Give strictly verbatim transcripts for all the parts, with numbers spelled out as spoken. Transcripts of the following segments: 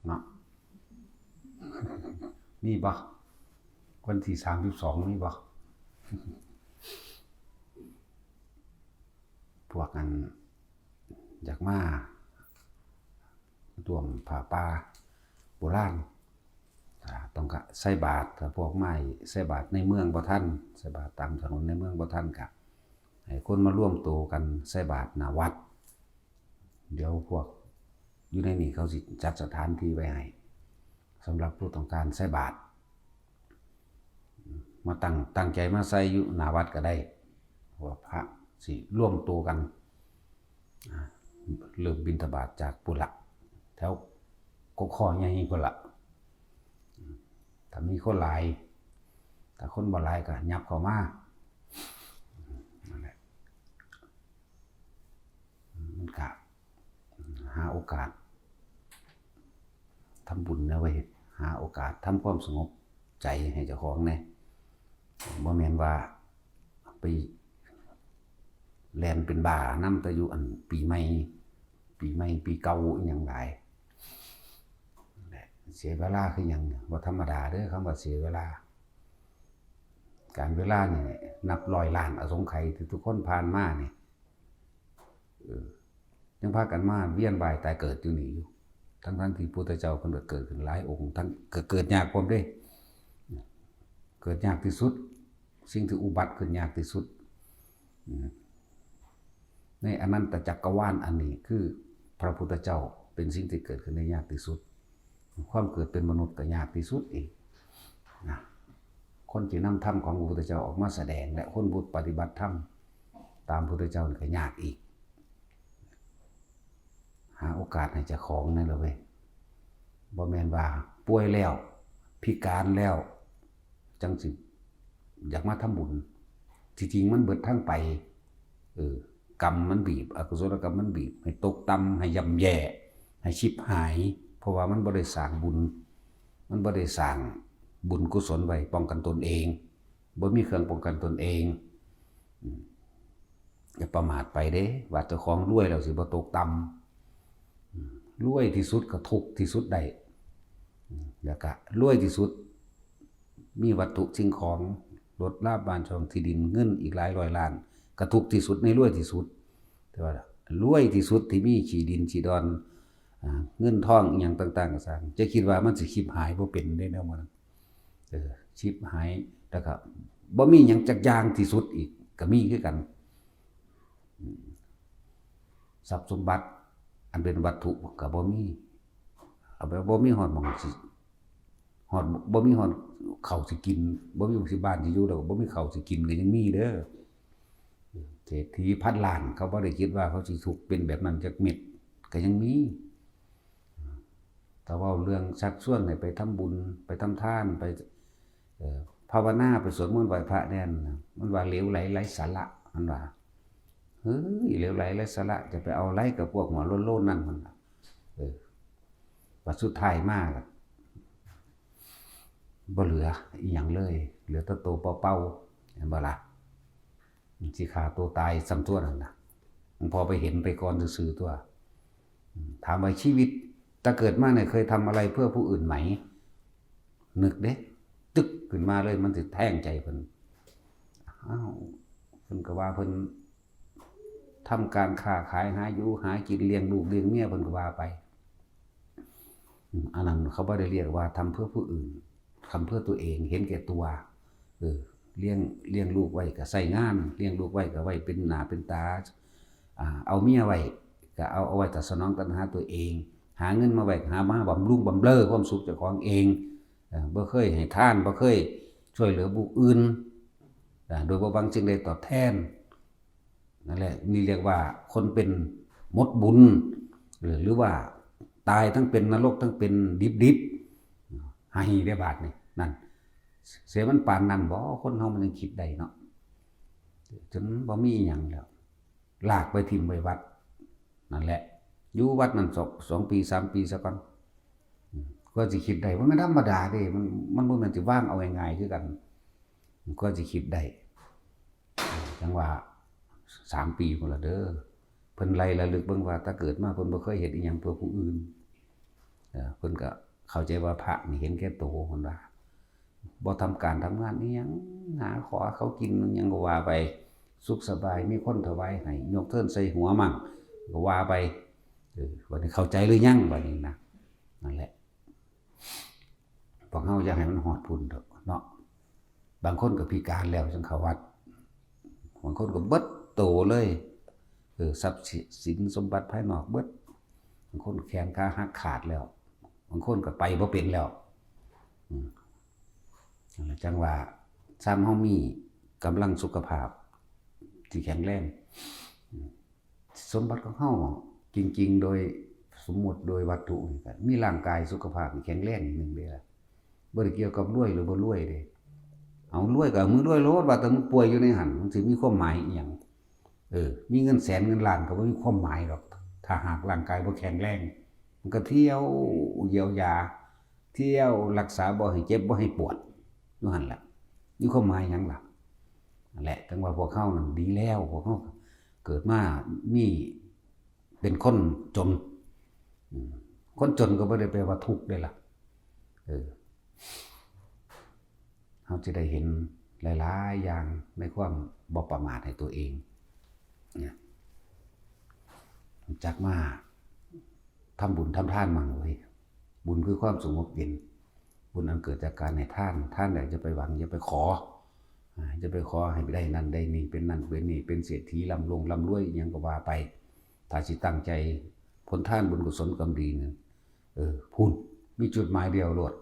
เนาะ มีบ่ วันที่สามสิบสองมีบ่ พวกอันอยากมาร่วมผ้าป่าโบราณ อ่า ต้องกะใส่บาตร ถ้าพวกมาใส่บาตรในเมืองบ่ทัน ใส่บาตรตามถนนในเมืองบ่ทันกะ ให้คนมารวมตัวกันใส่บาตรหน้าวัด เดี๋ยวพวกอยู่ในนี่เขาสิจัดสถานที่ไว้ให้ สำหรับผู้ต้องการใส่บาตร มาตั้ง ตั้งใจมาใส่อยู่หน้าวัดก็ได้ เพราะว่าพระสิรวมตัวกัน อ่า เริ่มบิณฑบาตจากปุนละ แถวกกข้อใหญ่พุนละ ถ้ามีคนหลาย ถ้าคนบ่หลายก็ยับเข้ามา นั่นแหละ มันก็หาโอกาสทำบุญนะเว้ย หาโอกาสทำความสงบใจให้เจ้าของแหน่ บ่แม่นว่าไปแล่นเป็นบ้านำแต่อยู่อันปีใหม่ ปีใหม่ปีเก่าอิหยังหลาย เสียเวลาคือหยัง บ่ธรรมดาเด้อ คำว่าเสียเวลา การเวลานี่นับร้อยล้านอสงไขยที่ทุกคนผ่านมานี่ เออ ยังพากันมาเวียนว่ายตายเกิดอยู่นี่อยู่ ทั้งๆที่พุทธเจ้าเพิ่นก็เกิดขึ้นหลายองค์ ทั้ง ก็เกิดยากพร้อมเด้ เกิดยากที่สุด สิ่งที่อุบัติขึ้นยากที่สุด อืม ในอนันตจักรวาลอันนี้คือพระพุทธเจ้าเป็นสิ่งที่เกิดขึ้นได้ยากที่สุด ความเกิดเป็นมนุษย์ก็ยากที่สุดอีกนะ คนที่นำธรรมของพระพุทธเจ้าออกมาแสดง และคนผู้ปฏิบัติธรรมตามพระพุทธเจ้านี่ก็ยากอีก หาโอกาสให้เจ้าของนั่นแหละเว้ย บ่แม่นว่าป่วยแล้ว พิการแล้ว จังสิอยากมาทำบุญ ที่จริงมันเบิดทางไป เออ กรรมมันบีบ อกุศลกรรมมันบีบ ให้ตกต่ำ ให้ย่ำแย่ ให้ฉิบหาย เพราะว่ามันบ่ได้สร้างบุญ มันบ่ได้สร้างบุญกุศลไว้ป้องกันตนเอง บ่มีเครื่องป้องกันตนเอง อืม อย่าประมาทไปเด้ ว่าเจ้าของรวยแล้วสิบ่ตกต่ำ อืม รวยที่สุดก็ทุกข์ที่สุดได้ อืม แล้วก็รวยที่สุด มีวัตถุสิ่งของ รถลาบ้านช่องที่ดิน เงินอีกหลายร้อยล้าน ก็ทุกข์ที่สุดในรวยที่สุด แต่ว่ารวยที่สุดที่มีขี้ดินขี้ดอน อ่า เงินทองอิหยังต่างๆก็ซ่าง จะคิดว่ามันสิฉิบหายบ่เป็นเด้แนวมัน เออ ฉิบหาย แล้วก็บ่มีหยังจักอย่างที่สุดอีก ก็มีคือกัน อืม ทรัพย์สมบัติอันเป็นวัตถุก็บ่มี เอาไปบ่มีฮอดหม่องสิ ฮอด บ่มีฮอดข้าวสิกิน บ่มีสิบ้านสิอยู่ แล้วก็บ่มีข้าวสิกินก็ยังมีเด้อ เศรษฐีพันล้าน เขาบ่ได้คิดว่าเขาสิทุกข์เป็นแบบนั้นจักเม็ด ก็ยังมี ถ้าเว้าเรื่องชักชวนให้ไปทำบุญ ไปทำทาน ไป เอ่อ ภาวนา ไปสวดมนต์ไหว้พระแน่นนะ มันว่าเหลวไหลไร้สาระ มันว่า เฮ้ย เหลวไหลไร้สาระ จะไปเอาอะไรกับพวกหัวโล้นๆนั่น มันว่า เออ ว่าสุดท้ายมาก็บ่เหลืออิหยังเลย เหลือแต่โตเปล่าๆ เห็นบ่ล่ะ มันสิฆ่าตัวตายซ้ำตัวนั่นน่ะ หลวงพ่อไปเห็นไปก่อนซื่อๆตัว อืม ถามว่าชีวิตแต่เกิดมาเนี่ยเคยทำอะไรเพื่อผู้อื่นไหม นึกเด้ ตึกขึ้นมาเลย มันสิแทงใจเพิ่น อ้าว เพิ่นก็ว่าเพิ่นทำการค้าขาย หาอยู่หากิน เลี้ยงลูกเลี้ยงเมีย เพิ่นก็ว่าไป อืม อันนั้นเขาบ่ได้เรียกว่าทำเพื่อผู้อื่น ทำเพื่อตัวเอง เห็นแก่ตัว เออ เลี้ยง เลี้ยงลูกไว้ก็ใช้งาน เลี้ยงลูกไว้ก็ไว้เป็นหน้าเป็นตา อ่า เอาเมียไว้ก็เอา เอาไว้แต่สนองตัณหาตัวเอง หาเงินมาไว้ก็หามาบำรุงบำเรอความสุขเจ้าของเอง เออ บ่เคยให้ทาน บ่เคยช่วยเหลือผู้อื่น อ่า โดยบ่หวังสิ่งใดตอบแทน นั่นแหละ นี่เรียกว่าคนเป็นหมดบุญ หรือ หรือว่าตายทั้งเป็นนรกทั้งเป็นดิบๆ ให้ได้บาดนี่ นั่น เสียมันปานนั้นบ่ คนเฮามันยังคิดได้เนาะ จนบ่มีอิหยังแล้ว ลากไปถิ่มไว้วัด นั่นแหละ อยู่วัดนั่นสอง สองปี สามปีซะก่อน อืม กว่าสิคิดได้ มันไม่ธรรมดาเด้ มัน มันบ่แม่นสิวางเอาง่ายๆคือกัน กว่าสิคิดได้ จังว่าสามปีพุ้นละเด้อ เพิ่นไล่ระลึกเบิ่งว่าแต่เกิดมาเพิ่นบ่เคยเฮ็ดอิหยังเพื่อผู้อื่น เออ เพิ่นก็เข้าใจว่าพระนี่เห็นแก่ตัว เพิ่นว่า บ่ทำการทำงานอิหยัง หาขอเขากินอิหยังก็ว่าไป สุขสบาย มีคนถวายให้ ยกเทินใส่หัวมั่ง ก็ว่าไป เออ บัดนี้เข้าใจหรือยัง บัดนี้นะ นั่นแหละ พวกเฮาอย่าให้มันฮอดพุ้นเถาะเนาะ บางคนก็พิการแล้วจั่งเข้าวัด บางคนก็เบิดโตเลย เออ ทรัพย์สินสมบัติภายนอกเบิด บางคนแขนขาหักขาดแล้ว บางคนก็ไปบ่เป็นแล้ว อืม นั่นแหละจั่งว่า ซ่ำเฮามีกำลังสุขภาพที่แข็งแรง อืม สมบัติของเฮาจริงๆ โดยสมมุติโดยวัตถุนี่ก็มีร่างกายสุขภาพที่แข็งแรงหนึ่งเด้ล่ะ บ่ได้เกี่ยวกับรวยหรือบ่รวยเด้ เอารวยก็เอามึงรวยโลด ว่าแต่มึงป่วยอยู่ในหั่น มันสิมีความหมายอิหยัง เออ มีเงินแสนเงินล้านก็บ่มีความหมายดอก ถ้าหากร่างกายบ่แข็งแรง มันก็เที่ยวเยียวยา เที่ยวรักษาบ่ให้เจ็บบ่ให้ปวด อยู่หั่นล่ะ มีความหมายหยังล่ะ นั่นแหละ จั่งว่าพวกเฮานั่นดีแล้ว พวกเฮาเกิดมามี เป็นคนจน อืม คนจนก็บ่ได้แปลว่าทุกข์เด้ล่ะ เออ เฮาจะได้เห็นหลายๆ อย่างในความบ่ประมาทให้ตัวเอง เนี่ย รู้จักมาทำบุญทำทานมั่งเว้ย บุญคือความสงบเย็น บุญอันเกิดจากการให้ทาน ทานใดอย่าไปหวัง อย่าไปขอ อ่า อย่าไปขอให้ได้นั่นได้นี่ เป็นนั่นเป็นนี่ เป็นเศรษฐีร่ำรวยร่ำรวยอิหยังก็ว่าไป ถ้าสิตั้งใจผลทานบุญกุศลกรรมดีนั่น เออ พุ้น มีจุดหมายเดียวโลด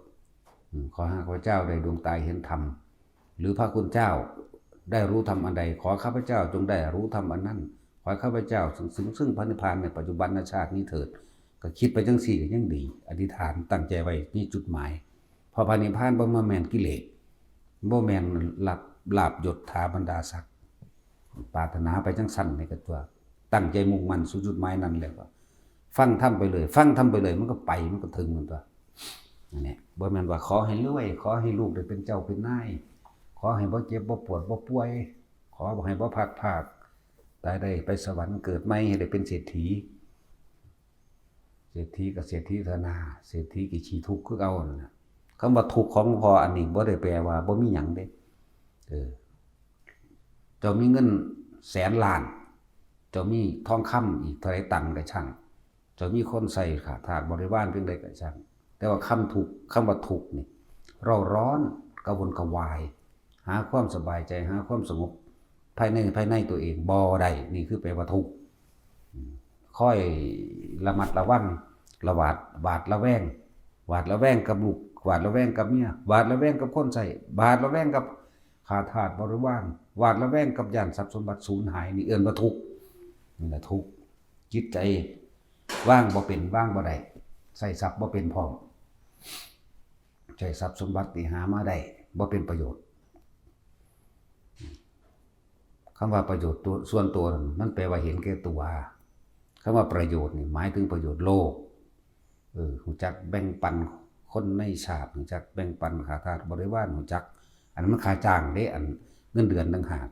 อืม ขอให้ข้าพเจ้าได้ดวงตาเห็นธรรม หรือพระคุณเจ้าได้รู้ธรรมอันใด ขอข้าพเจ้าจงได้รู้ธรรมอันนั้น ขอให้ข้าพเจ้าถึง ถึงซึ่งพระนิพพานในปัจจุบันชาตินี้เถิด ก็คิดไปจั่งซี้ก็ยังดี อธิษฐานตั้งใจไว้มีจุดหมาย เพราะพระนิพพานบ่แม่นกิเลส บ่แม่นลาภ ลาภยศถาบรรดาศักดิ์ ปรารถนาไปจั่งซั่นนี่ก็ตัว ตั้งใจมุ่งมั่นสู่จุดหมายนั้นแล้วก็ ฟังธรรมไปเลย ฟังธรรมไปเลย มันก็ไป มันก็ถึงมันตัว นั่นแหละ บ่แม่นว่าขอให้รวย ขอให้ลูกได้เป็นเจ้าเป็นนาย ขอให้บ่เจ็บบ่ปวดบ่ป่วย ขอให้บ่พลัดพราก ตายได้ไปสวรรค์ เกิดใหม่ให้ได้เป็นเศรษฐี เศรษฐีก็เศรษฐีเถานา เศรษฐีก็ขี้ทุกข์คือเก่านั่นน่ะ คำว่าทุกข์ของหลวงพ่ออันนี้บ่ได้แปลว่าบ่มีหยังเด้ เออ เจ้ามีเงินแสนล้าน เจ้ามีทองคำอีกเท่าใดตันก็ช่าง เจ้ามีคนใส่ข้าทาสบริวารเพียงใดก็ช่าง แต่ว่าคำทุกข์ คำว่าทุกข์นี่ เร่าร้อน กระวนกระวาย หาความสบายใจ หาความสงบ ภายใน ภายในตัวเองบ่ได้ นี่คือแปลว่าทุกข์ อืม คอยระมัดระวัง ระหวาด หวาดระแวง หวาดระแวงกับลูก หวาดระแวงกับเมีย หวาดระแวงกับคนใช้ หวาดระแวงกับข้าทาสบริวาร หวาดระแวงกับย้านทรัพย์สมบัติสูญหาย นี่เอิ้นว่าทุกข์ นี่แหละทุกข์ จิตใจวางบ่เป็น วางบ่ได้ ใช้ทรัพย์บ่เป็นพร้อม ใช้ทรัพย์สมบัติที่หามาได้บ่เป็นประโยชน์ คำว่าประโยชน์ตัว ส่วนตัวนั่น มันแปลว่าเห็นแก่ตัว คำว่าประโยชน์นี่หมายถึงประโยชน์โลก เออ รู้จักแบ่งปันคนในชาติ รู้จักแบ่งปันข้าทาสบริวาร รู้จัก อันนั้นมันค่าจ้างเด้ อันเงินเดือนต่างหาก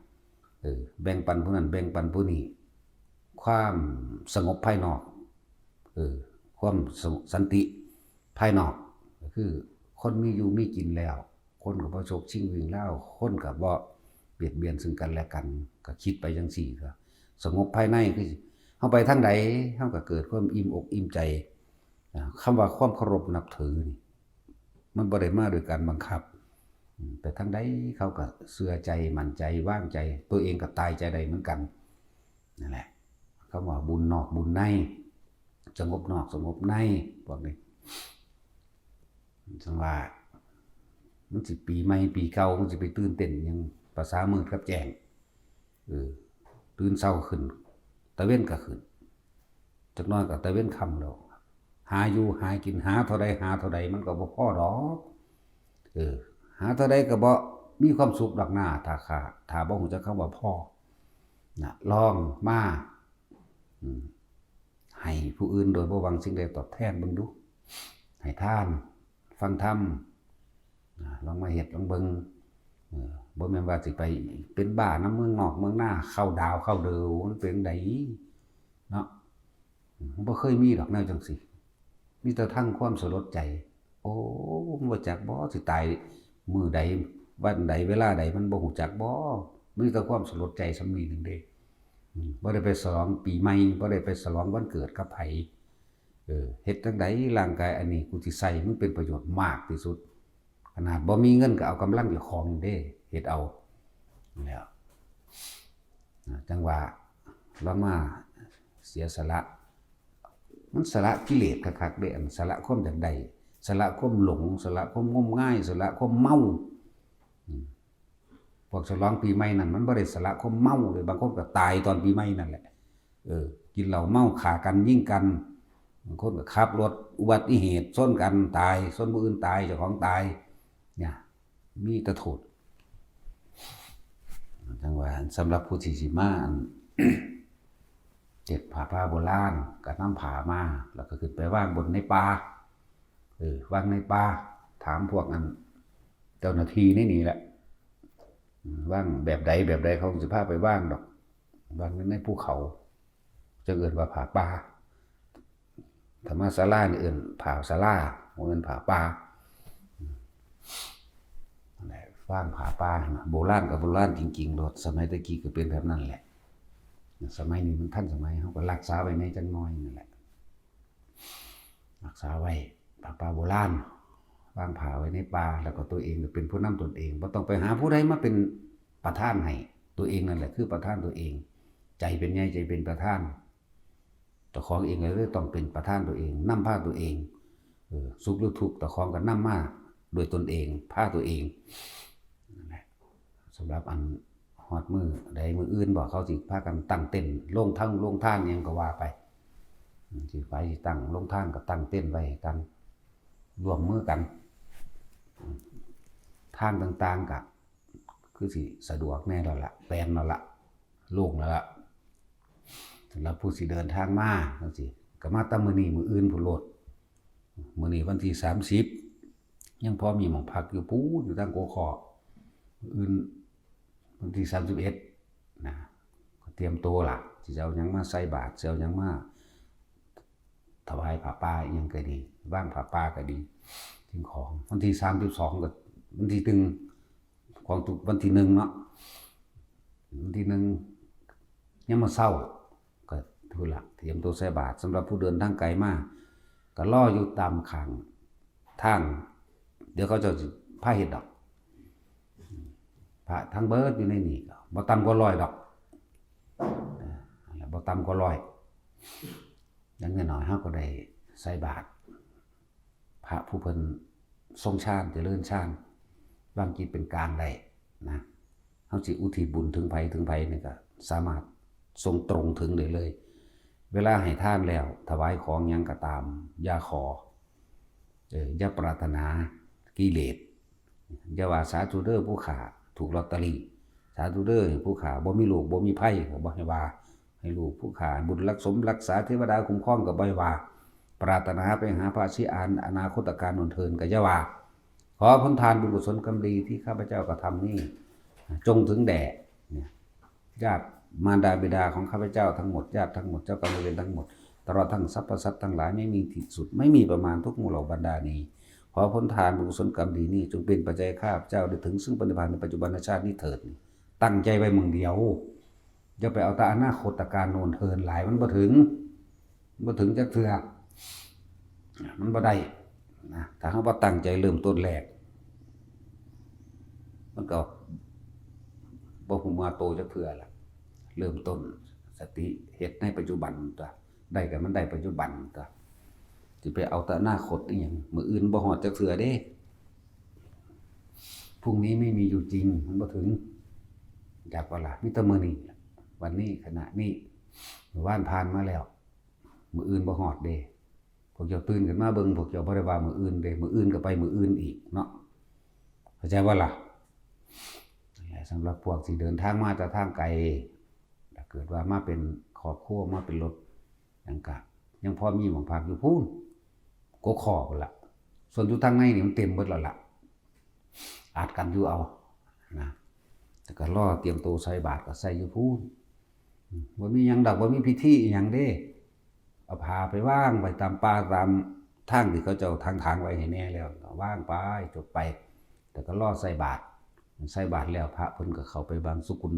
เออ แบ่งปันผู้นั้น แบ่งปันผู้นี้ ความสงบภายนอก เออ ความสงบสันติภายนอก ก็คือคนมีอยู่มีกินแล้ว คนก็บ่ฉกชิงวิ่งราว คนก็บ่เบียดเบียนซึ่งกันและกัน ก็คิดไปจั่งซี้ ก็สงบภายใน คือเฮาไปทางใด เฮาก็เกิดความอิ่มอกอิ่มใจ อ่า คำว่าความเคารพนับถือนี่ มันบ่ได้มาโดยการบังคับ อืม ไปทางใดเขาก็เชื่อใจ มั่นใจ วางใจ ตัวเองก็ตายใจได้เหมือนกัน นั่นแหละ คำว่าบุญนอกบุญใน สงบนอกสงบใน พวกนี้ จั่งว่า มันสิปีใหม่ปีเก่า มันสิไปตื่นเต้นหยัง ประสามืดกับแจ้ง เออ ตื่นเช้าขึ้น ตะเว็นก็ขึ้น จักหน่อยก็ตะเว็นค่ำแล้ว หาอยู่หากิน หาเท่าใดหาเท่าใด มันก็บ่พอดอก เออ หาเท่าใดก็บ่มีความสุขดอกนา ถ้าขา ถ้าบ่รู้จักคำว่าพอ นะ ลองมา อืม ให้ผู้อื่นโดยบ่หวังสิ่งใดตอบแทนเบิ่งดู ให้ทาน ฟังธรรม นะ ลองมาเฮ็ดลองเบิ่ง เออ บ่แม่นว่าสิไปเป็นบ้านำเมืองนอกเมืองนา เข้าดาวเข้าเดิว มันเป็นไดเนาะ อืม บ่เคยมีดอกแนวจั่งซี้ มีแต่ทั้งความสลดใจ โอ้ มันบ่จักบ่สิตายมื้อใด วันใด เวลาใด มันบ่ฮู้จักบ่ มีแต่ความสลดใจส่ำนี้หนึ่งเด้ อืม บ่ได้ไปฉลองปีใหม่ บ่ได้ไปฉลองวันเกิดกับไผ เออ เฮ็ดจั่งใดร่างกายอันนี้กูสิใช้มันเป็นประโยชน์มากที่สุด ขนาดบ่มีเงินก็เอากำลังเจ้าของเด้ เฮ็ดเอา แล้ว นะ จั่งว่าลองมาเสียสละ มันสละกิเลสคักๆเด้ อันสละความอยากได้ สละความหลง สละความงมงาย สละความเมา อืม พวกฉลองปีใหม่นั่น มันบ่ได้สละความเมาเลย บางคนก็ตายตอนปีใหม่นั่นแหละ เออ กินเหล้าเมาฆ่ากันยิงกัน บางคนก็ขับรถอุบัติเหตุชนกันตาย ชนผู้อื่นตาย เจ้าของตาย เนี่ย มีแต่โทษ จั่งว่าสำหรับผู้ที่สิมาอัน เฮ็ดผ้าป่าโบราณ ก็นำผ้ามา แล้วก็ขึ้นไปวางบนในป่า เออ วางในป่า ถามพวกอัน เจ้าหน้าที่ในนี่แหละ อืม วางแบบใดแบบใด เขาสิพาไปวางดอก วางในภูเขา จั่งเอิ้นว่าผ้าป่า ถ้ามาศาลานี่เอิ้นผ้าศาลา บ่แม่นผ้าป่า อืม นั่นแหละ วางผ้าป่าหั่นน่ะ โบราณก็โบราณจริงๆโลด สมัยแต่กี้ก็เป็นแบบนั้นแหละ สมัยนี้มันทันสมัย เฮาก็รักษาไว้แหน่จักหน่อยนั่นแหละ รักษาไว้ ผ้าป่าโบราณ วางผ้าไว้ในป่า แล้วก็ตัวเองก็เป็นผู้นำตนเอง บ่ต้องไปหาผู้ใดมาเป็นประธานให้ ตัวเองนั่นแหละคือประธานตัวเอง ใจเป็นใหญ่ ใจเป็นประธาน เจ้าของเองก็เลยต้องเป็นประธานตัวเอง นำพาตัวเอง เออ สุขหรือทุกข์ เจ้าของก็นำมาโดยตนเอง พาตัวเอง นั่นแหละ สำหรับอันฮอดมื้อใดมื้ออื่นบ่ เขาสิพากันตั้งเต็นท์ โรงทาน โรงทานหยังก็ว่าไป อืม สิไปสิตั้งโรงทานก็ตั้งเต็นท์ไว้กัน ร่วมมือกัน อืม ทางต่างๆก็คือสิสะดวกแหน่แล้วล่ะ แปลนแล้วล่ะ โล่งแล้วล่ะ สำหรับผู้สิเดินทางมาจั่งซี้ ก็มาแต่มื้อนี้มื้ออื่นพู้นโลด มื้อนี้วันที่สามสิบ ยังพอมีหม่องพักอยู่พู้น อยู่ทางกข. มื้ออื่นวันที่สามสิบเอ็ด นะ ก็เตรียมตัวล่ะ สิเอาหยังมาใส่บาตร สิเอาหยังมาถวายผ้าป่าอิหยังก็ดี วางผ้าป่าก็ดี สิ่งของ วันที่สามสิบสองก็ วันที่หนึ่ง ของทุกวันที่หนึ่งเนาะ วันที่หนึ่ง ยามมื้อเช้า ก็พู้นล่ะ เตรียมตัวใส่บาตร สำหรับผู้เดินทางไกลมา ก็รออยู่ตามข้างทาง เดี๋ยวเขาเจ้าสิพาเฮ็ดดอก พระทั้งเบิดอยู่ในนี่ก็บ่ต่ำกว่าร้อยดอก เออ นั่นแหละ บ่ต่ำกว่าร้อย อย่างน้อยๆ เฮาก็ได้ใส่บาตร พระผู้เพิ่นทรงฌาน เจริญฌาน วางจิตเป็นกลางได้นะ เฮาสิอุทิศบุญถึงไผถึงไผนี่ก็สามารถส่งตรงถึงได้เลย เวลาให้ทานแล้ว ถวายของหยังก็ตาม อย่าขอ เออ อย่าปรารถนากิเลส อย่าว่าสาธุเด้อผู้ข้าถูกลอตเตอรี่ สาธุเด้อผู้ข้าบ่มีโรคบ่มีภัย ก็บ่ให้ว่า ให้ลูกผู้ข้าบุญรักสมรักษา เทวดาคุ้มครองก็บ่ให้ว่า ปรารถนาไปหาพระศรีอาน อนาคตการโน้นเทินก็อย่าว่า ขอผลทานบุญกุศลกรรมดีที่ข้าพเจ้ากระทำนี้ จงถึงแด่ เนี่ย ญาติมารดาบิดาของข้าพเจ้าทั้งหมด ญาติทั้งหมด เจ้ากรรมนายเวรทั้งหมด ตลอดทั้งสรรพสัตว์ทั้งหลาย ไม่มีที่สุด ไม่มีประมาณทุกหมู่เหล่าบรรดานี้ ขอผลทานบุญกุศลกรรมดีนี้ จงเป็นปัจจัยให้ข้าพเจ้าได้ถึงซึ่งพระนิพพานในปัจจุบันชาตินี้เถิด ตั้งใจไว้หม่องเดียว อย่าไปเอาแต่อนาคตการโน้นเทินหลาย มันบ่ถึง บ่ถึงจักเทื่อ มันบ่ได้นะ ถ้าเฮาบ่ตั้งใจเริ่มต้นแรก มันก็บ่ฮู้เมื่อโตจักเทื่อล่ะ เริ่มต้นสติเฮ็ดในปัจจุบันตั๊ว ได้ก็มันได้ปัจจุบันตั๊ว สิไปเอาแต่อนาคตอีหยัง มื้ออื่นบ่ฮอดจักเทื่อเด้ พรุ่งนี้ไม่มีอยู่จริง มันบ่ถึง จักบ่ล่ะ มีแต่มื้อนี้ล่ะ วันนี้ ขณะนี้ มื้อวานผ่านมาแล้ว มื้ออื่นบ่ฮอดเด้ พวกเจ้าตื่นขึ้นมาเบิ่ง พวกเจ้าบ่ได้ว่ามื้ออื่นเด้ มื้ออื่นก็ไปมื้ออื่นอีกเนาะ เข้าใจบ่ล่ะ นั่นแหละ สำหรับพวกที่เดินทางมาแต่ทางไกล ถ้าเกิดว่ามาเป็นครอบครัว มาเป็นรถหยังกะ ยังพอมีหม่องพักอยู่พู้น กกขอพู้นล่ะ ส่วนอยู่ทางในนี่มันเต็มเบิดแล้วล่ะ อัดกันอยู่เอานะ แต่ก็รอเตรียมตัวใส่บาตรก็ใส่อยู่พู้น อืม บ่มีหยังดอก บ่มีพิธีอิหยังเด้ เอาผ้าไปวางไว้ตามป่าตาม ทางที่เขาเจ้าทางทางไว้ให้แน่แล้วก็วางไปจบไป แต่ก็รอใส่บาตร ใส่บาตรแล้วพระเพิ่นก็เข้าไปบังสุกุล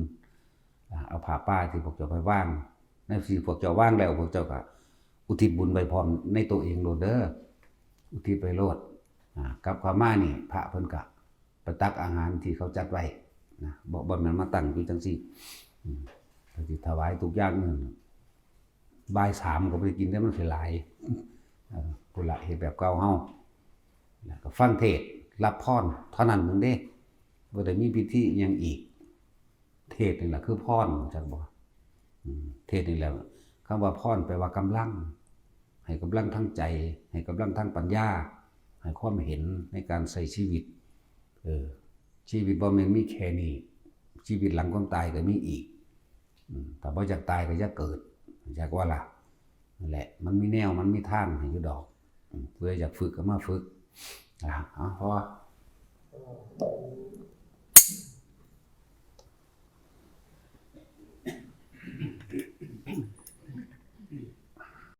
อ่า เอาผ้าป่าที่พวกเจ้าไปวาง ในที่พวกเจ้าวางแล้วพวกเจ้าก็อุทิศบุญไปพร้อมในตัวเองโลดเด้อ อุทิศไปโลด อ่า กลับเข้ามานี่พระเพิ่นก็ไปตักอาหารที่เขาจัดไว้นะ บ่ บ่แม่นมาตั้งอยู่จังซี่ อืม ก็สิถวายทุกอย่างนั่น บ่ายสามก็บ่ได้กินได้ มันสิหลาย เออ พุ้นละ เฮ็ดแบบเก่าเฮา แล้วก็ฟังเทศน์ รับพรเท่านั้นหนึ่งเด้ บ่ได้มีพิธีอิหยังอีก เทศน์นี่แหละคือพร จักบ่ อืม เทศน์นี่แหละ คำว่าพรแปลว่ากำลัง ให้กำลังทางใจ ให้กำลังทางปัญญา ให้ความเห็นในการใช้ชีวิต เออ ชีวิตบ่แม่นมีแค่นี้ ชีวิตหลังความตายก็มีอีก อืม ถ้าบ่อยากตายก็อย่าเกิด อยากว่าล่ะ นั่นแหละ มันมีแนว มันมีทางให้อยู่ดอก อืม ผู้ใดอยากฝึกก็มาฝึก อ่ะ เอา พอ